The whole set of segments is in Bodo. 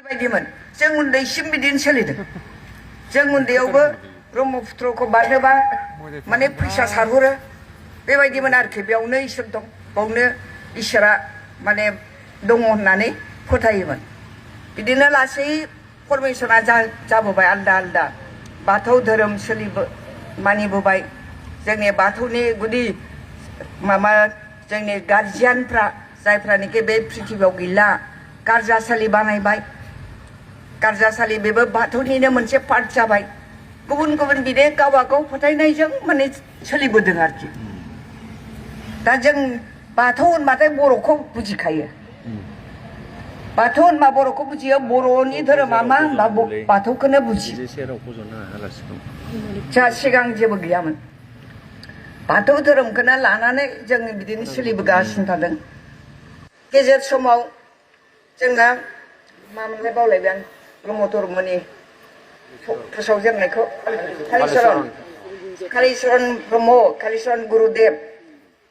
बेबायदिमोन जों उन्दैसिम बिदिनो सोलिदों जों उन्दैयावबो ब्रह्मपुत्रखौ बारनोबा माने फैसा सारहरो बेबायदिमोन आरोखि बेयावनो इसोर दं बावनो इसोरा माने दङ होननानै फोथायोमोन बिदिनो लासै फरमेसना जाबोबाय आलदा आलदा बाथौ धोरोम मानिबोबाय जोंनि बाथौनि गुदि माबा जोंनि गार्जियानफ्रा जायफ्रानोखि बे पृथिबियाव गैला गारजासालि बानायबाय गारजासालि बेबो बाथौनिनो मोनसे पार्ट जाबाय गुबुन गुबुन बिदि गावबागाव फोथायनायजों माने सोलिबोदों आरोखि दा जों बाथौ होनबाथाय बर'खौ बुजिखायो बाथौ होनबा बर'खौ बुजियो बर'नि धोरोमा मा होनबा बाथौखौनो बुजियो जोंहा सिगां जेबो गैयामोन बाथौ धोरोमखौनो लानानै जों बिदिनो सोलिबोगासिनो थादों गेजेर समाव जोंना मामोनलाय बावलायबाय आं ब्रह्म धर्मनि फोसावजेननायखौ कालिचरन ब्रह्म कालिचरन गुरुदेब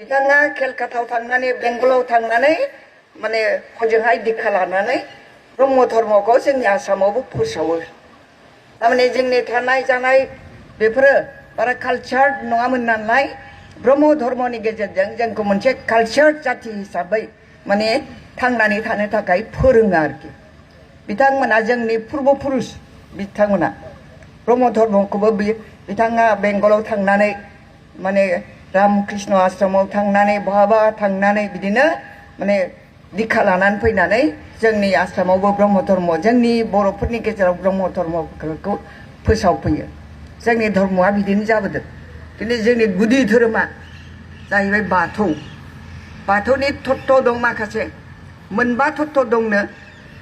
बिथाङा केलकातायाव थांनानै बेंगलाव थांनानै माने हजोंहाय दिक्षा लानानै ब्रह्म धर्मखौ जोंनि आसामावबो फोसावो थारमाने जोंनि थानाय जानाय बेफोरो बारा कालचार नङामोन नालाय ब्रह्म धर्मनि गेजेरजों जोंखौ मोनसे कालचार जाथि हिसाबै माने थांनानै थानो थाखाय फोरोङो आरोखि बिथांमोना जोंनि पुर्ब पुरुष बिथांमोना ब्रह्म धर्मखौबो बिथाङा बेंगलाव थांनानै माने रामकृष्ण आश्रमाव थांनानै बहाबा थांनानै बिदिनो माने दिक्षा लानानै फैनानै जोंनि आसामावबो ब्रह्म धर्म जोंनि बर'फोरनि गेजेराव ब्रह्म धर्मखौ फोसावफैयो जोंनि धर्मआ बिदिनो जाबोदों खिन्थु जोंनि गुदि धोरोमा जाहैबाय बाथौ बाथौनि तत्व दं माखासे मोनबा तत्व दंनो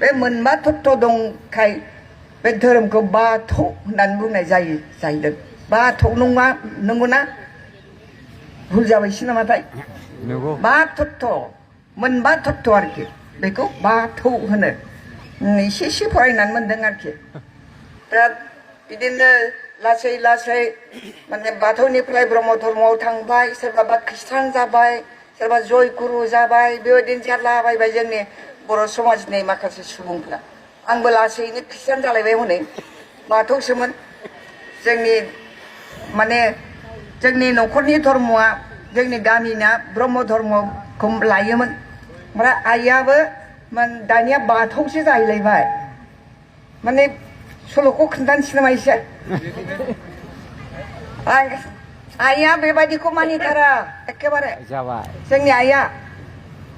बे मोनबा तत्व दंखाय बे धोरोमखौ बाथौ होननानै बुंनाय जाहैदों बाथौ नङा नंगौना भुल जाबायसो नामाथाय बा तत्व मोनबा तत्व आरोखि बेखौ बाथौ होनो एसे एसे फरायनानै मोनदों आरोखि दा बिदिनो लासै लासै माने बाथौनिफ्राय ब्रह्म धर्मआव थांबाय सोरबाबा ख्रिस्टान जाबाय सोरबा जयगुरु जाबाय बेबायदिनो जालाबायबाय जोंनि बर' समाजनि माखासे सुबुंफ्रा आंबो लासैनो ख्रिस्टान जालायबाय हनै बाथौसोमोन जोंनि माने जोंनि न'खरनि धर्मआ जोंनि गामिना ब्रह्म धर्मखौ लायोमोन ओमफ्राय आइयाबो दानिया बाथौसो जाहैलायबाय माने सल'खौ खोन्थानोसै नामा एसे आइया बेबायदिखौ मानिथारा एखेबारे जोंनि आइया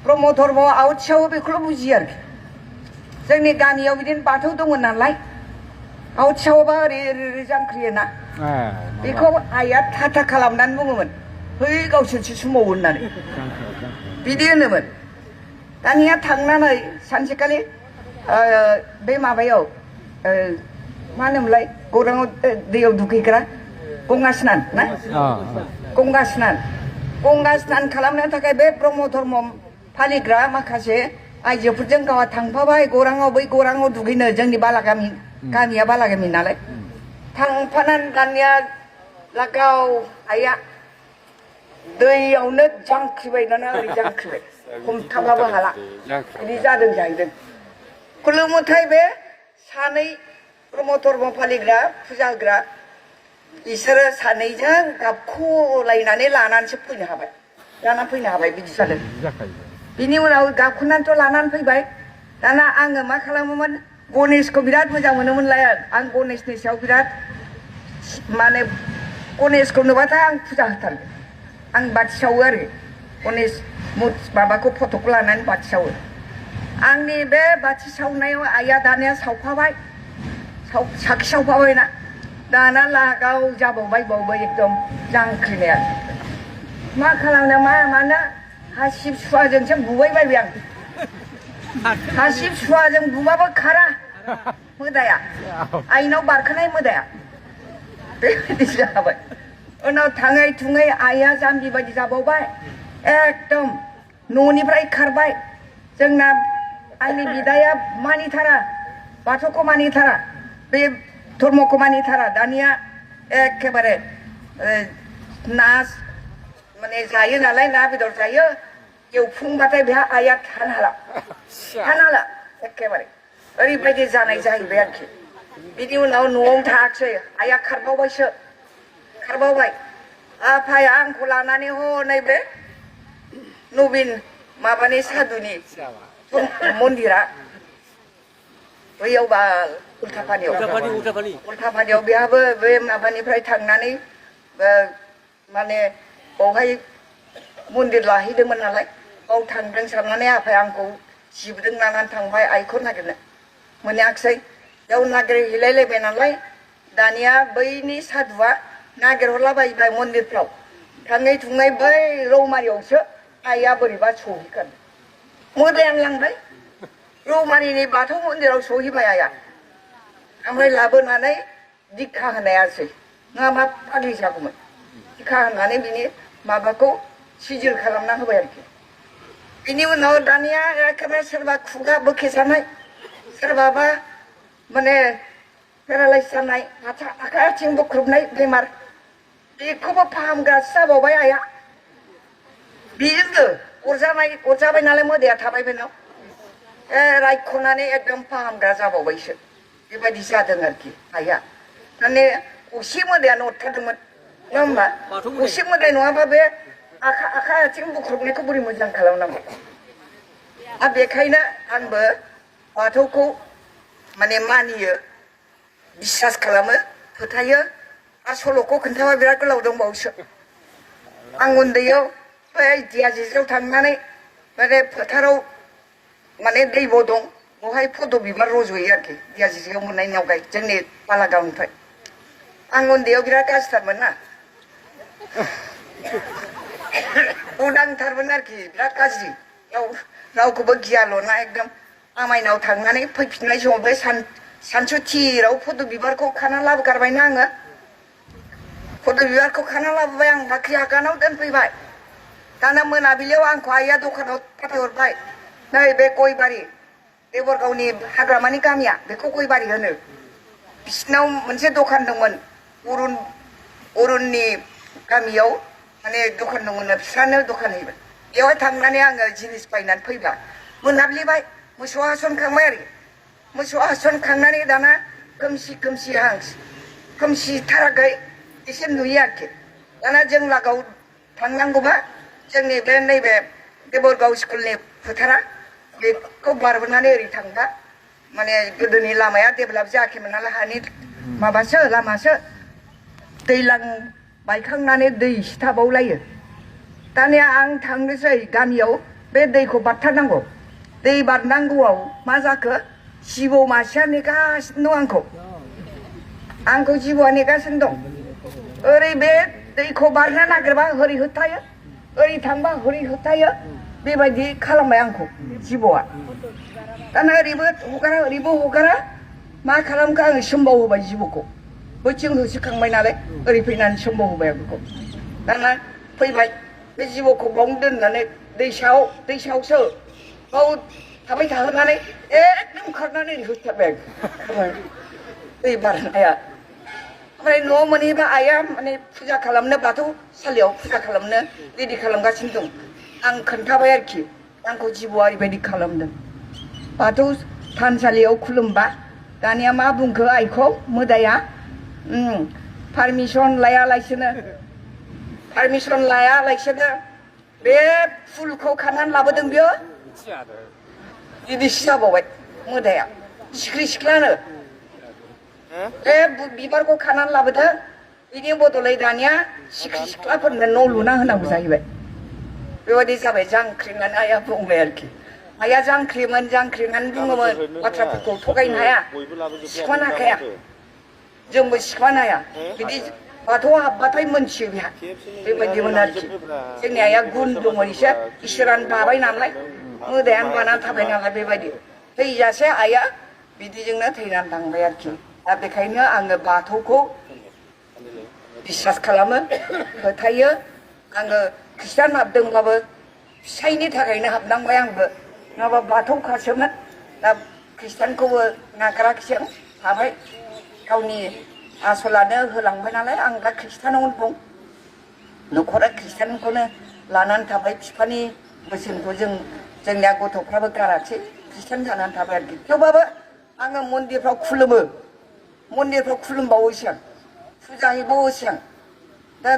ब्रह्म धर्मआव आवथियावो बेखौल' बुजियो आरोखि जोंनि गामियाव बिदिनो बाथौ दंमोन नालाय आवथियावबा ओरै ओरै जांख्रियोना बेखौ आइया थाथा खालामनानै बुङोमोन है गावसोरसो समावो होननानै बिदि होनोमोन दानिया थांनानै सानसेखालि बे माबायाव मा होनोमोनलाय गौराङाव दैयाव दुगैग्रा गंगा स्नान ना गंगा स्नान खालामनो थाखाय बे ब्रह्म धर्म फालिग्रा माखासे आइजोफोरजों गावहा थांफाबाय गौराङाव बै गौराङाव दुगैनो जोंनि गामिया बालागामि नालाय थांफानानै दानिया लागाव आइया दैयावनो जांख्रिबाय दाना ओरै जांख्रिबाय हमथाबाबो हाला बिदि जादों जाहैदों खुलुमोथाय बे सानै ब्रह्म धर्म फालिग्रा फुजा होग्रा बिसोरो सानैजों गाबख'लायनानै लानानैसो फैनो हाबाय बिदि जादों बिनि उनाव गाबख'नानैथ' लानानै फैबाय दाना आङो मा खालामोमोन गणेशखौ बिराद मोजां मोनोमोनलाय आं गणेशनि सायाव बिराद माने गणेशखौ नुबाथाय आं फुजा होथारो आं बाथि सावो आरो गणेश माबाखौ फट'खौ लानानै बाथि सावो आंनि बे बाथि सावनायाव आइया दानिया सावफाबाय साखि सावफाबायना दाना लागाव जाबावबाय बावबो एकदम जांख्रिनाया मा खालामनो मानो हासिब सुवाजोंसो बुबाय बायबाय आं हासिब सुवाजों बुबाबो खारा मोदाया आइनाव बारखोनाय मोदाया बेबायदि जाबाय उनाव थाङै थुङै आइया जाम्बि बायदि जाबावबाय एकदम न'निफ्राय खारबाय जोंना आंनि बिदाया मानिथारा बाथौखौ मानिथारा बे धर्मखौ मानिथारा दानिया एखेबारे ना माने जायो नालाय ना बेदर जायो एवफुंबाथाय बेहा आइया थानो हाला एखेबारे ओरैबायदि जानाय जाहैबाय आरोखि बिनि उनाव न'आव थायाखिसै आइया खारबावबाय आफाया आंखौ लानानै नैबे नबिन माबानि सादुनि मन्दिरा बैयाव बा उल्थापानियाव बेहाबो बे माबानिफ्राय थांनानै माने बावहाय मन्दिर लाहैदोंमोन नालाय बाव थांदों साननानै आफाया आंखौ जिबदों लानानै थांबाय आइखौ नागिरनो मोनाखिसै बेयाव नागिरहैलायलायबाय नालाय दानिया बैनि सादुआ नागिरहरलाबायबाय मन्दिरफ्राव थाङै थुङै बै रौमारियावसो आइया बोरैबा सहैगोन मोदायानो लांबाय रौमारिनि बाथौ मन्दिराव सहैबाय आइया ओमफ्राय लाबोनानै दिक्षा होनायासै नङाबा फाग्लि जागौमोन दिक्षा होनानै बिनि माबाखौ सिजिल खालामना होबाय आरोखि बिनि उनाव दानिया एखेबारे सोरबा खुगा बोखेजानाय सोरबाबा माने पेरालाइस जानाय आखाइ आथिं बोख्रुबनाय बेमार बेखौबो फाहामग्रासो जाबावबाय आइया बेजोंनो अरजाबाय नालाय मोदाया थाबाय बेनाव रायख'नानै एकदम फाहामग्रा जाबावबायसो बेबायदि जादों आरोखि आइया माने असे मोदायानो अरथारदोंमोन नङा होमबा असे मोदाय नङाबा बे आखाइ आथिं बुख्रुबनायखौ बोरै मोजां खालामनांगौ आरो बेखायनो आंबो बाथौखौ माने मानियो बिसास खालामो फोथायो आरो सल'खौ खोन्थाबा बिराद गोलाव दंबावोसो आं उन्दैयाव बै दियाजिजियाव थांनानै माने फोथाराव माने दैब' दं बहाय फद' बिबार रज'यो आरोखि दियाजिजियाव मोननाय नावगाय जोंनि बालागावनिफ्राय आं उन्दैयाव बिराद गाज्रिथारमोन ना उदांथारमोन आरोखि बिराद गाज्रि रावखौबो गियाल'ना एकदम आमाइनाव थांनानै फैफिननाय समाव बे सानसुथिराव फद' बिबारखौ खाना लाबोगारबायना आङो फद' बिबारखौ खाना लाबोबाय आं बाख्रि आगानाव दोनफैबाय दाना मोनाबिलियाव आंखौ आइया दखानाव फाथायहरबाय नै बे गयबारि देबरगावनि हाग्रामानि गामिया बेखौ गयबारि होनो बिसिनाव मोनसे दखान दंमोन अरुणनि गामियाव माने दखान दंमोन बिस्रानो दखान हैबाय बेवहाय थांनानै आङो जिनिस बायनानै फैबा मोनाब्लिबाय मोसौ हासनखांबाय आरो मोसौ हासनखांनानै दाना खोमसिथाराखै एसे नुयो आरोखि दाना जों लागोआव थांनांगौबा जोंनि बे नैबे देबरगाव स्कुलनि फोथारा बेखौ बारबोनानै ओरै थांबा माने गोदोनि लामाया डेभेलप जायाखैमोन नालाय हानि माबासो लामासो दैलां बायखांनानै दै सिथाबावलायो दानिया आं थांनोसै गामियाव बे दैखौ बारथारनांगौ दै बारनांगौआव मा जाखो जिबौ मासेया नेगासिनो दं आंखौ जिबौआ नेगासिनो दं ओरै बे दैखौ बारनो नागिरबा ओरै होबथायो ओरै थांबा ओरै होबथायो बेबायदि खालामबाय आंखौ जिबौआ दाना ओरैबो हगारा ओरैबो हगारा मा खालामखो आङो सोमबावहोबाय जिबौखौ बैथिं होसोखांबाय नालाय ओरै फैनानै सोमबावहोबाय आं बेखौ दाना फैबाय बे जिबौखौ बावनो दोननानै दैसायावसो बाव थाबाय थाहोनानै एकदम खारनानै ओरै होथारबाय आं दै बारनाया ओमफ्राय न'आव मोनहैबा आइया माने फुजा खालामनो बाथौसालियाव फुजा खालामनो रेडि खालामगासिनो दं आं खोन्थाबाय आरोखि आंखौ जिबौआ ओरैबायदि खालामदों बाथौ थानसालियाव खुलुमबा दानिया मा बुंखो आइखौ मोदाया पारमिसन लायालासिनो बे फुलखौ खानानै लाबोदों बियो बिदिसो जाबावबाय मोदाया सिख्रि सिख्लानो बे बिबारखौ खानानै लाबोदों बिनि बदलै दानिया सिख्रि सिख्लाफोरनो न' लुना होनांगौ जाहैबाय बेबायदि जाबाय जांख्रिनानै आइया बुंबाय आरोखि आइया जांख्रिनानै बुङोमोन बाथ्राफोरखौ थगायनो हाया सिखमानो हाखाया जोंबो सिखमानो हाया बिदि बाथौआव हाबबाथाय मोनथियो बेहा बेबायदिमोन आरोखि जोंनि आइया गुन दङ एसे इसोरानो बाबाय नालाय मोदायानो बानानै थाबाय नालाय बेबायदि थैजासे आइया बिदिजोंनो थैनानै थांबाय आरोखि दा बेखायनो आङो बाथौखौ बिसास खालामो फोथायो आङो खृष्टान हाबदोंबाबो फिसायनि थाखायनो हाबनांबाय आंबो नङाबा बाथौखासोमोन दा खृष्टानखौबो नागाराखिसै आं थाबाय गावनि आसलानो होलांबाय नालाय आं दा खृष्टानावनो दं न'खरा खृष्टानखौनो लानानै थाबाय बिफानि बोसोनखौ जोंनिया गथ'फ्राबो गाराखिसै खृष्टान जानानै थाबाय आरोखि थेवबाबो आङो मन्दिरफ्राव खुलुमो मन्दिरफ्राव खुलुमबावोसो आं फुजा हैबावोसो आं दा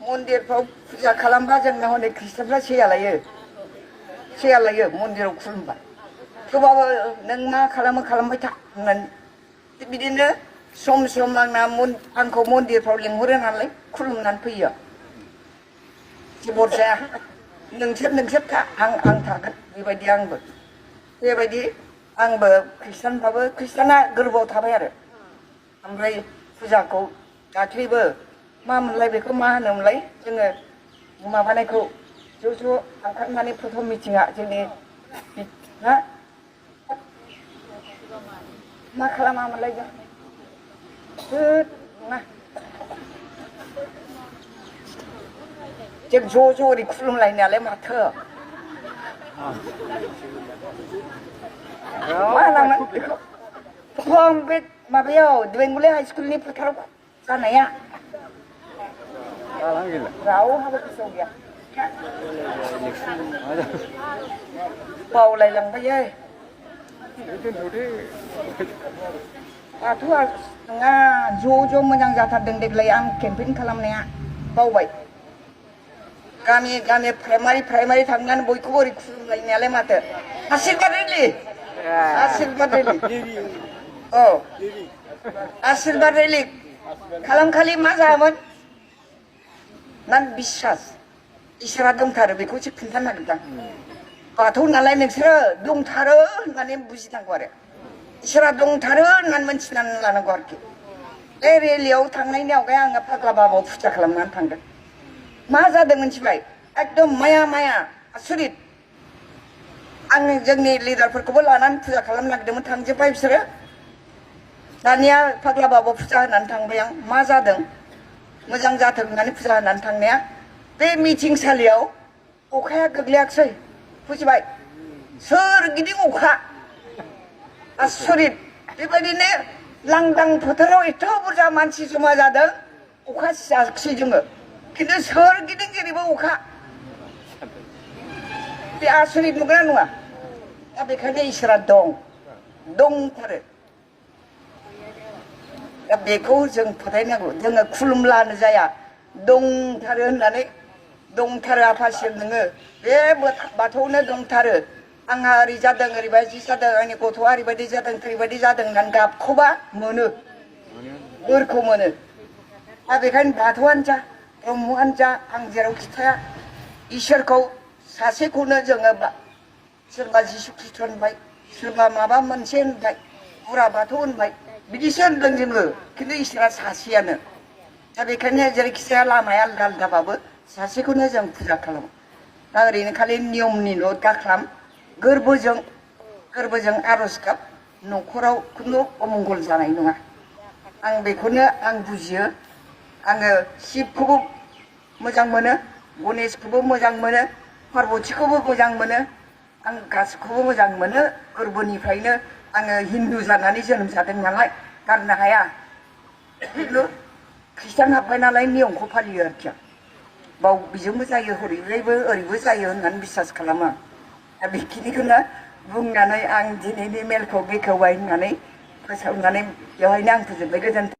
मन्दिरफ्राव फुजा खालामबा जोंना हनै ख्रिस्टानफ्रा सेयालायो मन्दिराव खुलुमबा थेवबाबो नों मा खालामो खालामबाय था होननानै बिदिनो सम सम आंखौ मन्दिरफ्राव लेंहरो नालाय खुलुमनानै फैयो जेबो जाया नोंसोर था आं थागोन बेबायदि बेबायदि आंबो ख्रिस्टाना गोरबोआव थाबाय आरो ओमफ्राय फुजाखौ दाख्लैबो मा मोनलाय बेखौ मा होनोमोनलाय जोङो माबानायखौ ज' ओंखारनानै प्रथम मिटिङा जोंनि ना मा खालामामोनलाय जों नङा जों ज' ओरै खुलुमलायनायालाय माथो मा होनामोन बेखौ प्रथम बे माबायाव बेंगलि हाइ स्कुलनि फोथाराव जानाया रावहाबो गोसोआव गैया बावलायलांबाय दाथ' नङा ज' मोजां जाथारदों देग्लाय आं केम्पेइन खालामनाया बावबाय गामि प्राइमारि थांनानै बयखौबो ओरै खुलुमलायनायालाय माथो आशीर्बाद रेलि औ आशीर्बाद रेलि खालामखालि मा जायामोन ना बिश्वास इसोरा दंथारो बेखौसो खिन्थानो नागिरदां बाथौ नालाय नोंसोरो दंथारो होननानै बुजिनांगौ आरो इसोरा दंथारो होननानै मोनथिनानै लानांगौ आरोखि बे रेलियाव थांनायनि आवगाय आङो फाग्ला बाबायाव फुजा खालामनानै थांदों मा जादों मिथिबाय एकदम माया आसरित आं जोंनि लिडारफोरखौबो लानानै फुजा खालामनो नागिरदोंमोन थांजोब्बाय बिसोरो दानिया फाग्ला बाबायाव फुजा होनानै थांबाय आं मा जादों मोजां जाथों होननानै फुजा होनानै थांनाया बे मिटिंसालियाव अखाया गोग्लैयाखिसै बुजिबाय सोरगिदिं अखा आसरित बेबायदिनो लांदां फोथाराव एथ' बुरजा मानसि जमा जादों अखा सियाखिसै जोङो खिन्थु सोरगिदिं जेरैबो अखा बे आसरित नंगौना नङा दा बेखायनो इसोरा दंथारो दा बेखौ जों फोथायनांगौ जोङो खुलुमब्लानो जाया दंथारो होननानै दंथारो आफासिम नोङो बे बाथौनो दंथारो आंहा ओरै जादों ओरैबायदि जादों आंनि गथ'आ ओरैबायदि जादों थैबायदि जादों होननानै गाबखौबा मोनो बोरखौ मोनो दा बेखायनो बाथौआनो जा ब्रह्मआनो जा आं जेरावखि थाया इसोरखौ सासेखौनो जोङो सोरबा जिसु ख्रिस्ट होनबाय सोरबा माबा मोनसे होनबाय बुरा बाथौ होनबाय बिदिसो होनदों जोङो खिन्थु इसोरा सासेयानो दा बेखायनो जेरैखि जाया लामाया आलदा आलदाबाबो सासेखौनो जों फुजा खालामो दा ओरैनो खालि नियमनिल' दा खालाम गोरबोजों आर'ज गाब न'खराव खुनु अमंगल जानाय नङा आं बेखौनो आं बुजियो आङो शिबखौबो मोजां मोनो गणेशखौबो मोजां मोनो पार्बतीखौबो मोजां मोनो आं गासिखौबो मोजां मोनो गोरबोनिफ्रायनो आङो हिन्दु जानानै जोनोम जादों नालाय गारनो हाया खिन्थु ख्रिस्टान हाबबाय नालाय नियमखौ फालियो आरोखि बाव बेजोंबो जायो हरैबो ओरैबो जायो होननानै बिसास खालामो दा बेखिनिखौनो बुंनानै आं दिनैनि मेलखौ बेखेवबाय होननानै फोसावनानै बेवहायनो आं फोजोबबाय गोजोन्थों